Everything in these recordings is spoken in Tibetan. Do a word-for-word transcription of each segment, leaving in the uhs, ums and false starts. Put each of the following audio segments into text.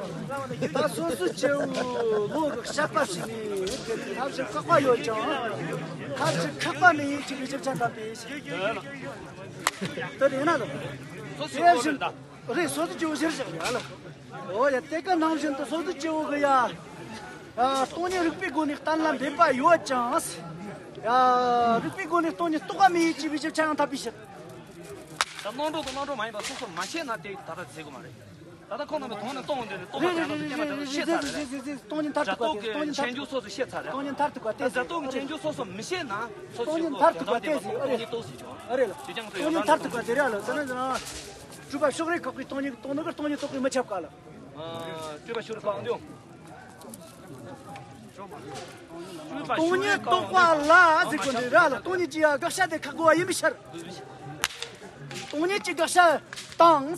ད་སོ་སོའི་སྐྱེ་བོ་ལོ་གི་བཤད་པ་ཞིག་ནས་དེ་ནི་ཐབས་ཤེས་ཁག་པ་ཡོད་ཀྱང་ཐབས་ཤེས་ཁག་པ་མེད་ཡིན་གཅིག་གི་ཞིབ་ཆ་བཏབ་པའི་ཞིག་དེ་ཡིན་ན་ལ། དེ་བཞིན་རེད། སོ་སོའི་སྐྱེ་བོ་གཞིར་བཞག་ཡ་ལ། འོ་ཡ། དེ་ག་ནང་བཞིན་དུ་སོ་སོའི་སྐྱེ་བོ་གི་ཡ། ཨ། སྟོང་ཉིད་རིག་པའི་སྒོ་ནས་གཏན་ལ་འབེབས་པ་ཡོད་ཀྱང་། ཡ། རིག་པའི་སྒོ་ནས་སྟོང་ཉིད་རྟོགས་པ་མེད་ཡིན་གཅིག་གི་ཞིབ་ཆ་ཡང་བཏབ་པའི་ཕྱིར། ད་རྣམ་གྲངས་དང་རྣམ་གྲངས་མ་ཡིན་པ་སོ་སོ་མ་ཤེས་ན་དེ་ད་ལྟ་ཟེར་གི་མ་རེད། ད་ལྟ་ཁོང་རྣམ་པས་དོན་ནི་སྟོང་འདི་ནི་རྟོགས་པ་དེ་ལ་དེ་ཤེས་ཚར་རེད། སྟོང་ཉིད་མཐར་ཐུག་པ་དེ། སྟོང་ཉིད་མཐར་ཐུག་པ་དེ། སྟོང་ཉིད་མཐར་ཐུག་པ་དེ། སྟོང་ཉིད་མཐར་ཐུག་པ་དེ། སྟོང་ཉིད་མཐར་ཐུག་པ་དེ་ཟེར། ཨ་རེད་ལ། སྟོང་ཉིད་མཐར་ཐུག་པ་དེ་ཟེར། ཨ་རེད་ལ། སྟོང་ཉིད་མཐར་ཐུག་པ་དེ་རེད་ལ། དེ་ནི་སྤྲུལ་པ་ཕྱོགས་རིས་ཁག་པའི་སྟོང་ཉིད་ཀྱི་སྟོང་ནི་གི་སྟོང་ཉིད་རྟོགས་པས་མི་ཁྱབ་ག་ལ། སྤྲུལ་པ་ཕྱོགས་རིས་ཁག་འདི། སྟོང་ཉིད་རྟོགས་པ་ལ་ཟེར་གོ་འདི་ར་ལ། སྟོང་ཉིད་ཀྱི་ཡ་དགག་བྱ་དེ་ཁག་དགོས་པ་ཡིན་པའི་ཕྱིར། སྟོང་ཉིད་ཀྱི་དགག་བྱ་དང་།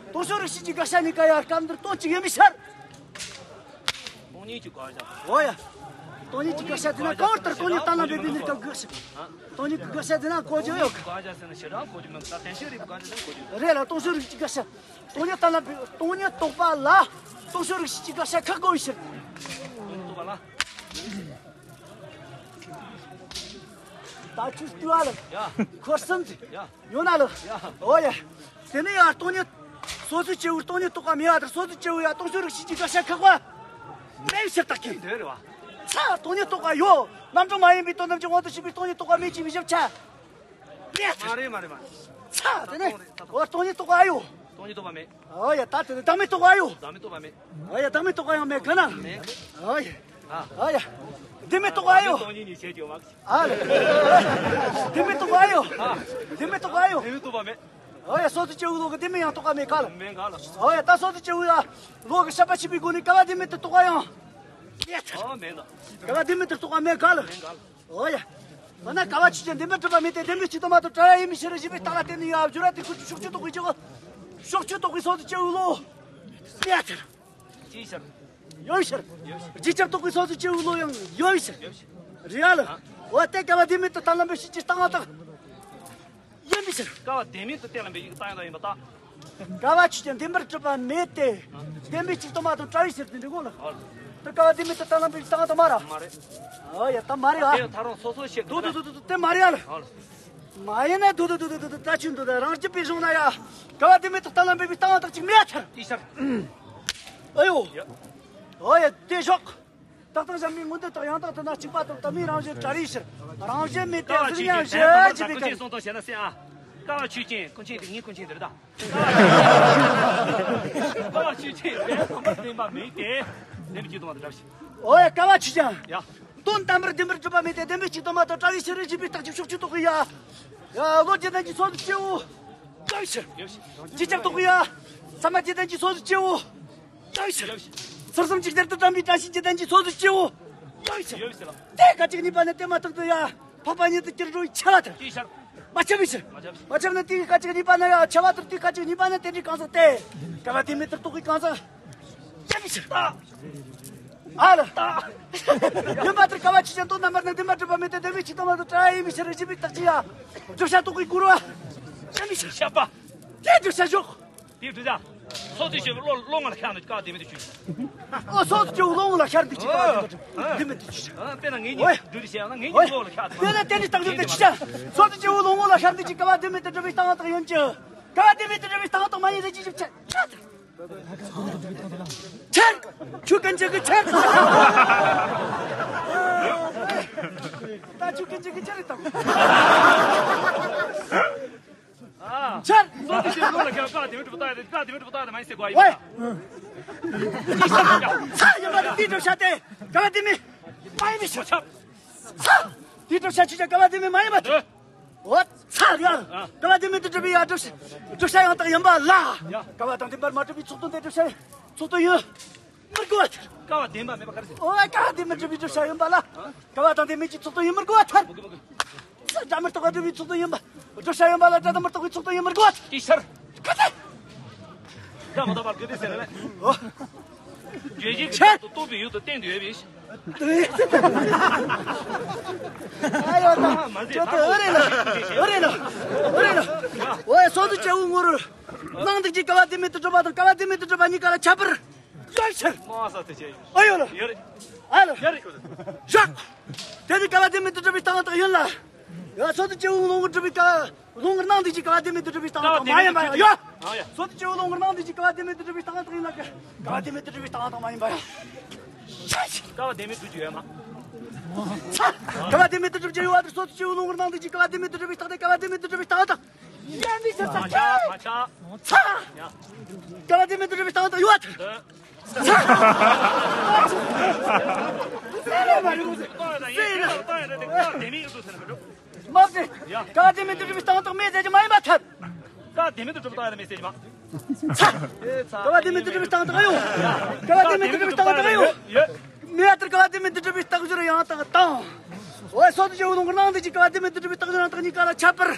སྟོང་ཕྱོགས་རིག་བྱེད་ཀྱི་དགག་བྱ་གཉིས་ཀ་ཡ་སྐབས་འདིར་སྟོང་གཅིག་ཡིན་པའི་ཕྱིར། སྟོང་ཉིད་ཀྱི་དགག་བྱ། འོ་ཡ། སྟོང་ཉིད་ཀྱི་དགག་བྱ་དེ་ན་གང་ལྟར་སྟོང་ཉིད་གཏན་ལ་འབེབས་པའི་གནས་སྐབས་དགག་བྱ། སྟོང་ཉིད་ཀྱི་དགག་བྱ་དེ་ན་གོ་རྒྱུ་ཡོད་གི། དགག་བྱ་ཟེར་ན་ཞེ་དྲག་གོ་རྒྱུ་མེད་ད། བདེན་བཞི་རིག་པའི་དགག་བྱ་ཟེར་ན་གོ་རྒྱུ་ཡོད། རེད་ལ། སྟོང་ཕྱོགས་རིག་བྱེད་ཀྱི་དགག་བྱ། སྟོང་ཉིད་གཏན་ལ་འབེབས། སྟོང་ཉིད་རྟོགས་པ་ལ་སྟོང་ཕྱོགས་རིག་བྱེད་ཀྱི་དགག་བྱ་ཁག་དགོས་པའི་ཕྱིར། སྟོང་ཉིད་རྟོགས་པ་ལ། ད་ཁྱོད་ལྟོས་ཨ་ལ། ཡ། འཁོར་གསུམ་ཟིག་ཡ། ཡོད་ན་ལ། ཡ། འོ་ཡ། དེ་ནས་ཡང་སྟོང་ཉིད། སོ་སོའི་སྐྱེ་བོའི་སྟོང་ཉིད་རྟོགས་པ་མེད་པ་དང་སོ་སོའི་སྐྱེ་བོ་ཡང་སྟོང་ཕྱོགས་རིག་བྱེད་ཀྱི་དགག་བྱ་ཁག་པ་མེད་པའི་ཕྱིར་དག་གི། འདོད་རེད་བ། ཚ། སྟོང་ཉིད་རྟོགས་པ་ཡོད། རྣམ་གྲངས་མ་ཡིན་པའི་དོན་དམ་གྱི་དབང་དུ་བྱས་པའི་སྟོང་ཉིད་རྟོགས་པ་མེད་ཅེས་པའི་ཞིབ་ཆ་མེད། མ་རེད་མ་རེད་མ་རེད། ཚ། དེ་ནས་འོ་སྟོང་ཉིད་རྟོགས་པ་ཡོད། སྟོང་ཉིད་རྟོགས་པ་མེད། ཨོ་ཡ། ད་དེ་ནི་བདག་མེད་རྟོགས་པ་ཡོད། བདག་མེད་རྟོགས་པ་མེད། ཨོ་ཡ། བདག་མེད་རྟོགས་པ་ཡང་མེད་ག་ན། མེད། ཨོ་ཡ། ཨ། ཨོ་ཡ། བདེན་མེད་རྟོགས་པ་ཡོད། སྟོང་ཉིད་གཉིས་ཆད་ཀྱི་མ། ཨ་ལ། བདེན་མེད་རྟོགས་པ་ཡོད། ཨ། བདེན་མེད་རྟོགས་པ་ཡོད། བདེན་མེད་རྟོགས་པ་མེད། ཨོ་ཡ། སོ་སོ་སྐྱེ་བོའི་བློ་གི་བདེན་མེད་ཡང་རྟོགས་པ་མེད་ག་ལ། མེད་ག་ལ། ཨོ་ཡ། ད་སོ་སོ་སྐྱེ་བོའི་ཡ་བློ་གི་བཤད་པ་ཕྱིན་པའི་སྒོ་ནས་ཀ་བ་བདེན་མེད་དུ་རྟོགས་པ་ཡང་མེད། ཨོ་མེད་ན། ཀ་བ་བདེན་མེད་དུ་རྟོགས་པ་མེད་ག་ལ། མེད་ག་ལ། ཨོ་ཡ། འོ་ན་ཀ་བ་ཆོས་ཅན། བདེན་པར་གྲུབ་པ་མེད་དེ། བདེན་པའི་གཅིག་ཏུ་མ་གཏོགས་བྲལ་བ་ཡིན་པའི་ཕྱིར་ཞེས་པའི་རྟགས་ལ་བརྟེན་ནས་ཡང་སྦྱོར་བ་དེ་ཁོ་ཕྱོགས་ཆོས་རྟོགས་པའི་སྐྱེ་བོ། ཕྱོགས་ཆོས་རྟོགས་པའི་སོ་སོ་སྐྱེ་བོའི་བློ། ཡ་ཚར། ཅིའི་ཕྱིར། ཡོད་ཕྱིར། རྗེས་ཁྱབ་རྟོགས་པའི་སོ་སོ་སྐྱེ་བོའི་བློ་ཡང་ཡོད་ཕྱིར། ཡོད་ཕྱིར། རེད་ལ། འོ་དེ་ཀ་བ་བདེན་མེད་དུ་གཏན་ལ་འབེབས་བྱེད་ཀྱི་རྟགས་ཡང་དག་ཡིན་པའི་ཕྱིར། ཀ་བ་བདེན་མེད་དུ་གཏན་ལ་འབེབས་ཀྱི་རྟགས་ཡང་དག་ཡིན་པར་ཐལ། ཀ་བ་ཆོས་ཅན། བདེན་པར་གྲུབ་པ་མེད་དེ། བདེན་པའི་གཅིག་ཏུ་མ་གཏོགས་བྲལ་བའི་ཕྱིར་དེ་འདྲ་གོ་ལ། ཨོ། དེ་ཀ་བ་བདེན་མེད་དུ་གཏན་ལ་འབེབས་ཀྱི་རྟགས་ཡང་དག་མ་ར། མ་རེད། ཨོ་ཡ། ད་མ་རེད་ཨ། དེ་ཡང་ཐག་རིང་སོ་སོ་ཞིག་དུ་དུ་དུ་དུ་དུ་དེ་མ་རེད་ཨ་ལ། ཨོ། མ་ཡིན་ན་དུ་དུ་དུ་དུ་དུ་དུ་ད་ཆུན་དུ་ད་རང་རྒྱུད་པའི་གཞུང་ན་ཡ། ཀ་བ་བདེན་མེད་དུ་གཏན་ལ་འབེབས་པའི་རྟགས་ཡང་དག་ཅིག་མེད་ཚར། ཨི་ཤར། ཨ་ཡོ། ཡ། ཨོ་ཡ། དེ་ཞོག་ཏག་ཏག་གཞན་མའི་མངོན་འདོད་དག་ཡང་དག་ཏུ་ན་གཅིག་པ་དང་དུ་མའི་རང་བཞིན་བྲལ་བའི་ཕྱིར། རང་བཞིན་མེད་དེ་གཟུགས་བརྙན་གཞན་གྱིས་མེད་ཀྱི། ཀུན་མཁྱེན་གསུངས་དང་ཞེ་ན་སེ་ཨ། ཀ་བ་ཆོས་ཅན། ཀུན་མཁྱེན་དེ་ངའི་ཀུན་མཁྱེན་དེ་རེད་ད། ཀ་བ་ཆོས་ཅན། བདེན་པར་བདེན་པ་མེད་དེ། བདེན་པའི་གཅིག་ཏུ་མ་གཏོགས་བྲལ་བའི་ཕྱིར། ཨོ་ཡ། ཀ་བ་ཆོས་ཅན། ཡ། དོན་དམ་པར་བདེན་པར་གྲུབ་པ་མེད་དེ། བདེན་པའི་གཅིག་ཏུ་མ་གཏོགས་བྲལ་བའི་ཕྱིར་ཞེས་པའི་རྟགས་ཀྱི་ཕྱོགས་ཆོས་རྟོགས་པའི་ཡ། ཡ། བློ་འཇིག་རྟེན་གྱི་སོ་སོའི་སྐྱེ་བོ། བྲལ་བའི་ཕྱིར། རྗེས་ཁྱབ་རྟོགས་པའི་ཡ། ཚད་མ་འཇིག་རྟེན་གྱི་སོ་སོའི་སྐྱེ་བོ། ཡོད་ཕྱིར། ཚུལ་གསུམ་གཅིག་སྟེར་དུ་དྲངས་པའི་བཀྲ་ཤིས་འཇིག་རྟེན་གྱི་སོ་སོའི་སྐྱེ་བོ། ཡོད་ཕྱིར། ཡོད་ཕྱིར། དེ་སྐད་ཅིག་གཉིས་པ་ནི་དེ་མ་ཐག་ཏུ་ཡང་འཕགས་པ་ཉིད་དུ་སྐྱེ་འགྲོ་བའི་ཆ་བ་དེར། ཅིའི་ཕྱིར། མ་ཁྱབ་པའི་ཕྱིར། མ་ཁྱབ་པའི་ཕྱིར། མ་ཁྱབ་ན་དེའི་སྐད་ཅིག་གཉིས་པ་ན་ཡང་ཆ་བ་དེར་དེའི་སྐད་ཅིག་གཉིས་པ་ན་དེ་འདྲའི་གང་ཟག་སྟེ། ཀ་བ་བདེན་མེད་དུ་རྟོགས་པའི་གང་ཟག་ཡིན་པའི་ཕྱིར། ཨ་ལ། ཡིན་པ་དེར་ཀ་བ་ཆོས་ཅན། དོན་དམ་པར་ནི་བདེན་པར་གྲུབ་པ་མེད་དེ། བདེན་པའི་གཅིག་ཏུ་མ་གཏོགས་བྲལ་བ་ཡིན་པའི་ཕྱིར་ཞེས་པའི་རྟགས་ཀྱི་ཡང་བསྒྲུབ་བྱ་རྟོགས་པའི་སྐུར་བ་ཡིན་པའི་ཕྱིར། བཤད་པ། དེ་བསྒྲུབ་བྱ་ཞོག་དེའི་བསྒྲུབ་བྱ། སོ་སོའི་སྐྱེ་བོའི་བློ་བློ་ལྔ་ལ་ཤར་ནས་ཀ་བ་བདེན་མེད་དུ་གྱུར་ཅིང་། ཨོ། སོ་སོའི་སྐྱེ་བོའི་བློ་ལྔ་ལ་ཤར་འདུག་ཅིང་ཀ་བ་བདེན་མེད་དུ་གྱུར་ཅིང་། བདེན་མེད་དུ་གྱུར་ཅིང་། དཔེར་ན་ངེད་གཉིས་འགྲོ་དུས་བྱས་ན་ངེད་གཉིས་བློ་ལ་ཤར་འདུག་དཔེར་ན་དེ་ནི་རྟགས་འཇུག་དེ་ཅི་བྱ། སོ་སོའི་སྐྱེ་བོའི་བློ་ངོ་ལ་ཤར་འདུག་ཅིང་ཀ་བ་བདེན་མེད་དུ་གྲུབ་པའི་རྟགས་ཡང་དག་ཡིན་གྱི། ཀ་བ་བདེན་མེད་དུ་གྲུབ་པའི་རྟགས་ཡང་དག་མ་ཡིན་ཟེར་གྱི་ཞིབ་ཆ་ཆ་དང་། ཆར། ཆུ་ཀུན་གྱི་གི་ཆར། ད་ཆུ་ཀུན་གྱི་གི་ཆར་རེད་དམ། ཆར། སོ་སོའི་སྐྱེ་བོའི་བློ་ལ་ཤར་ཀ་བ་བདེན་མེད་གྲུབ་པའི་རྟགས་ཡང་དག་ཀ་བ་བདེན་མེད་གྲུབ་པའི་རྟགས་ཡང་དག་མ་ཡིན་ཟེར་དགོས་ཡིན་པ། ཚ་ཡིན་པ་དེ་འདྲ་བྱ་སྟེ། ཀ་བ་བདེན་མེད་མ་ཡིན་པའི་ཕྱིར། ཚ། དེ་འདྲ་བྱ་ཆོས་ཅན། ཀ་བ་བདེན་མེད་མ་ཡིན་པ་དེ། འོ། ཚ་རེད། ཀ་བ་བདེན་མེད་དུ་གྲུབ་པའི་ཡང་བསྒྲུབ་བྱ་ཡང་དག་ཡིན་པ་ལ། ཡ། ཀ་བ་དང་བདེན་པར་མ་གྲུབ་པའི་ཚོགས་དོན་དེ་བསྒྲུབ་བྱ་ཚོགས་དོན་ཡིན་མི་དགོས་པར་ཐལ། ཀ་བ་བདེན་པ་མེད་པ་ག་རེ་ཟེར། འོ། ཀ་བ་བདེན་པར་གྲུབ་པའི་བསྒྲུབ་བྱ་ཡིན་པ་ལ། ཀ་བ་དང་བདེན་མེད་ཀྱི་ཚོགས་དོན་ཡིན་མི་དགོས་པར་ཐལ། མི་དགོས་མི་དགོས། ཚ། སྒྲ་མི་རྟག་པར་སྒྲུབ་པའི་ཚོགས་དོན་ཡིན་པ། བསྒྲུབ་བྱ་ཡིན་པ་ལ་སྒྲ་དང་མི་རྟག་པའི་ཚོགས་དོན་ཡིན་མི་དགོས་པར་ཐལ། ཅིའི་ཕྱིར། ག་ཚད། སྒྲ་མི་རྟག་པར་སྒྲུབ་པའི་ཟེར་ན་ལས། འོ། བརྗོད་བྱའི་ཆ་ཚད་དུ་རྟོགས་པའི་ཡུལ་དུ་བསྟན་འདུག་པས། ཨ་ཡོ་ད། ཁྱོད་ཚོ་ཨོ་རེད་ལ། ཨོ་རེད་ལ། ཨོ་རེད་ལ། འོ་ཡ། སོ་སོའི་སྐྱེ་བོའི་ངོར། སྣང་སྟེགས་ཀྱི་ཀ་བ་བདེན་མེད་དུ་གྲུབ་པ་དང་ཀ་བ་བདེན་མེད་དུ་གྲུབ་པ་གཉིས་ཀ་ལ་ཁྱད་པར། ཡར་ཕྱིར། མ་ས་དེ་ཆེ། ཨ་ཡོ་ལ། ཡར། ཨ་ལ། ཡར། ཞག་དེ་ནི་ཀ་བ་ལྡེ་མིག་ཏུ་གྲུབ་པའི་སྟེང་དག་ཡིན་ལ། ཡ་སོ་ཏུ་སྐྱེ་བོ་ལོང་བུ་གྲུབ་པའི་ཀ་ལོང་བུར་སྣང་དུས་ཀྱི་ཀ་བ་ལྡེ་མིག་ཏུ་གྲུབ་པའི་སྟེང་དག་མ་ཡིན་པ་ཡ། ཡ། ཨ་ཡ། སོ་ཏུ་སྐྱེ་བོ་ལོང་བུར་སྣང་དུས་ཀྱི་ཀ་བ་ལྡེ་མིག་ཏུ་གྲུབ་པའི་སྟེང་དག་ཡིན་ལ། ཀ་བ་ལྡེ་མིག་ཏུ་གྲུབ་པའི་སྟེང་དག་མ་ཡིན་པ་ཡ། ཀ་བ་ལྡེ་མིག་ཏུ་གྲུབ་ཡོད་མ། ཀ་བ་ལྡེ་མིག་ཏུ་གྲུབ་ཀྱི་ཡོད་པ་དེར་སོ་ཏུ་སྐྱེ་བོ་ལོང་བུར་སྣང་དུས་ཀྱི་ཀ་བ་ལྡེ་མིག་ཏུ་གྲུབ་པའི་སྟེང་དག་ཀ་བ་ལྡེ་མིག་ཏུ་གྲུབ་པའི་སྟེང་དག་ཡ་མི་ཤེས་ས་ཆ། མ་ཆ། མ་ཆ། ཡ། ཀ་བ་ལྡེ་མིག་ཏུ་གྲུབ་པའི་སྟེང་དག་ཡོད། མ་ཟད། ཀ་བ་ལྡེ་མིག་ཏུ་གྲུབ་པའི་སྟེང་དག་མེད་ཟེར་གྱི་མ་ཡིན་པར་ཐལ། ཀ་བ་ལྡེ་མིག་ཏུ་གྲུབ་པའི་སྟེང་དག་མེད་ཟེར་གྱི་མ། ཀ་བ་ལྡེ་མིག་ཏུ་གྲུབ་པའི་སྟེང་དག་ཡོད། ཀ་བ་ལྡེ་མིག་ཏུ་གྲུབ་པའི་སྟེང་དག་ཡོད། མེད་ལྟར་ཀ་བ་ལྡེ་མིག་ཏུ་གྲུབ་པའི་རྟགས་སྦྱོར་ཡང་དག་དང་། འོ་སོ་ཏུ་སྐྱེ་བོ་ལོང་བུར་སྣང་དུས་ཀྱི་ཀ་བ་ལྡེ་མིག་ཏུ་གྲུབ་པའི་རྟགས་སྦྱོར་ཡང་དག་གཉིས་ཀ་ལ་ཁྱད་པར་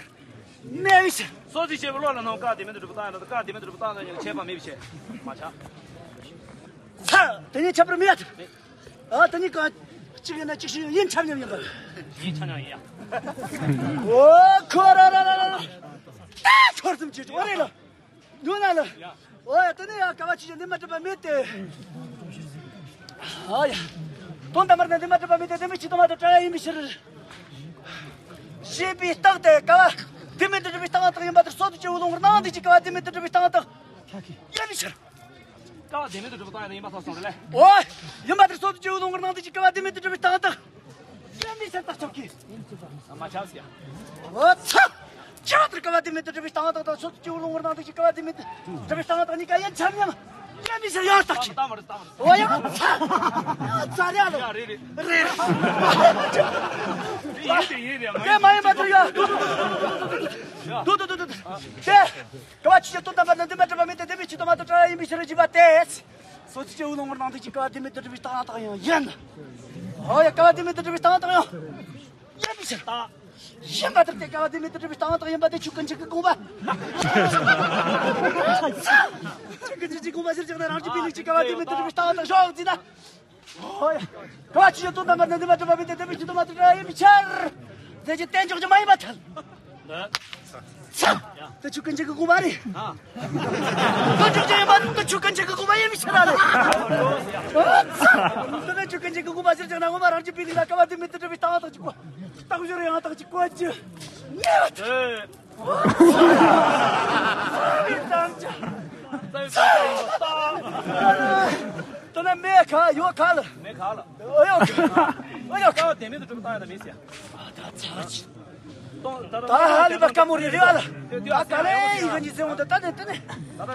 མེད་པའི་ཕྱིར། སོ་ཏུ་སྐྱེ་བོ་བློ་ལ་སྣང་ཀ་བ་ལྡེ་མིག་ཏུ་གྲུབ་པའི་སྟེང་དག་ཀ་བ་ལྡེ་མིག་ཏུ་གྲུབ་པའི་སྟེང་དག་ཡང་ཁྱད་པར་མེད་པའི་ཕྱིར། མ་ཆ། ཚ། དེ་གཉིས་ཁྱད་པར་མེད་ཡ། ཨ་དེ་གཉིས་ཀ་གཅིག་ཡིན་ན་གཅིག་ཤིག་ཡིན་ཆ་མཉམ་ཡིན་པ། ཡིན་ཆ་མཉམ་ཡིན་ཡ། འོ་ཁོ་ར་ར་ར་ར་ར། ད་ཁོར་སེམས་ཀྱི་འོ་རེད་ལ། ཡོད་ན་ལ། ཡ། འོ་ཡ་དེ་ནི་ཡ་ཀ་བ་ཆུ་ཆེན་འདི་མ་གྲུབ་པ་མེད་དེ། ཨ་ཡ། དོན་དམ་པར་ན་འདི་མ་གྲུབ་པ་མེད་དེ་ལྡེ་མིག་ཆུ་དང་མ་གྲུབ་བྲལ་ཡིན་པའི་ཕྱིར། ཞེས་པའི་རྟགས་དེ་ཀ་བ་ལྡེ་མིག་ཏུ་གྲུབ་པའི་སྟེང་དག་ཡིན་པ་དེར་སོ་ཏུ་སྐྱེ་བོ་ལོང་བུར་སྣང་དུས་ཀྱི་ཀ་བ་ལྡེ་མིག་ཏུ་གྲུབ་པའི་སྟེང་དག་ཡིན་པའི་ཕྱིར། ཀ་བ་ལྡེ་མིག་ཏུ་གྲུབ་པའི་སྟེང་དག་ཡིན་པ་སོགས་གསུངས་རེད་ལེ། འོ། ཡིན་པ་དེར་སོ་ཏུ་སྐྱེ་བོ་ལོང་བུར་སྣང་དུས་ཀྱི་ཀ་བ་ལྡེ་མིག་ཏུ་གྲུབ་པའི་སྟེང་དག་ཡིན་པའི་ཕྱིར་རྟགས་ཆོག་གི། མ་ཆགས་ཟེར། འོ་ཚ། ཅི་ལྟར་ཀ་བ་ལྡེ་མིག་ཏུ་གྲུབ་པའི་སྟེང་དག་དང་སོ་ཏུ་སྐྱེ་བོ་ལོང་བུར་སྣང་དུས་ཀྱི་ཀ་བ་ལྡེ་མིག་ཏུ་གྲུབ་པའི་སྟེང་དག་གཉིས་ཀ་ཡིན་ཆ་མཉམ་ཡིན་པའི་ཕྱིར་ཡང་རྟགས་ཆོག་གི། ལྟ་མ་རེད་ལྟ་མ་རེད། འོ་ཡ་ཚ། ཡ་ཚ་རེད་ལ། ཡ་རེད་རེད། རེད། ཡིན་དེ་ཡིན་རེད་མ་དེ་མ་ཡིན་པ་དེ་ཡ། དུ་དུ་དུ་དུ་དུ། དེ། ཀ་བ་ཆུ་ཆེན་དོན་དམ་པར་ན་འདི་མ་གྲུབ་པ་མེད་དེ་ལྡེ་མིག་ཆུ་དང་མ་གྲུབ་བྲལ་ཡིན་པའི་ཕྱིར་ཞེས་པ་དེ། སོ་ཏུ་སྐྱེ་བོ་ལོང་བུར་སྣང་དུས་ཀྱི་ཀ་བ་ལྡེ་མིག་ཏུ་གྲུབ་པའི་སྟེང་དག་ཡང་ཡིན། འོ་ཡ་ཀ་བ་ལྡེ་མིག་ཏུ་གྲུབ་པའི་སྟེང་དག་ཡང་ཡིན་པའི་ཕྱིར། ཡིན་པ་དེར་ཏེ་ཀ་བ་ལྡེ་མིག་ཏུ་གྲུབ་པའི་སྟེང་དག་ཡིན་པ་དེ་ཆོས་ཀུན་མཁྱེན་གྱི་དགོངས་པ། ཆོས་ཀུན་མཁྱེན་གྱི་དགོངས་པ་གཞིར་བཞག་ན་རང་རྒྱུད་པའི་ལུགས་ཀྱི་ཀ་བ་ལྡེ་མིག་ཏུ་གྲུབ་པའི་སྟེང་དག་ཞོག་ཟེར་ན། ཧོ་ཡ། ཀ་བ་ཆུ་ཆེན་དོན་དམ་པར་ན་འདི་མ་གྲུབ་པ་མེད་དེ་ལྡེ་མིག་ཆུ་དང་མ་གྲུབ་བྲལ་ཡིན་པའི་ཕྱིར། ཟེར་གྱི་གཏན་འཇོག་རྒྱུ་མ་ཡིན་པར་ཐལ། ཚ། དེ་ཆོས་ཀུན་མཁྱེན་གྱི་དགོངས་པ་རེད། གཏན་འཇོག་རྒྱུ་ཡིན་པ་དེ་ཆོས་ཀུན་མཁྱེན་གྱི་དགོངས་པ་ཡིན་པའི་ཕྱིར་ར་རེད། ཚ། དེ་ནི་ཆོས་ཀུན་མཁྱེན་གྱི་དགོངས་པ་གཞིར་བཞག་ན་ངོ་མ་རང་རྒྱུད་པའི་ལུགས་ལ་ཀ་བ་ལྡེ་མིག་ཏུ་གྲུབ་པའི་སྟེང་དག་གི་གོ། རྟགས་སྦྱོར་ཡང་དག་གི་གོ་རྒྱུ། ངེས་པར་ཐལ། ད་ནི་མེད་ག་ཡོད་ག་ལ། མེད་ག་ལ། ཨོ་ཡོད་ག། ཨོ་ཡོད་ག། ཀ་བ་ལྡེ་མིག་ཏུ་གྲུབ་སྟངས་ཡང་ད་མེད་ཟེར། ད་ཚར་ཅི། ད་ཧ་ལས་པ་དཀའ་མོ་རེད་རེད་བ་ལ། ད་ག་ལེ་ཡིན་ག་ཉི་ཟེར་འོང་ད་ད་ནི་ད་ནི།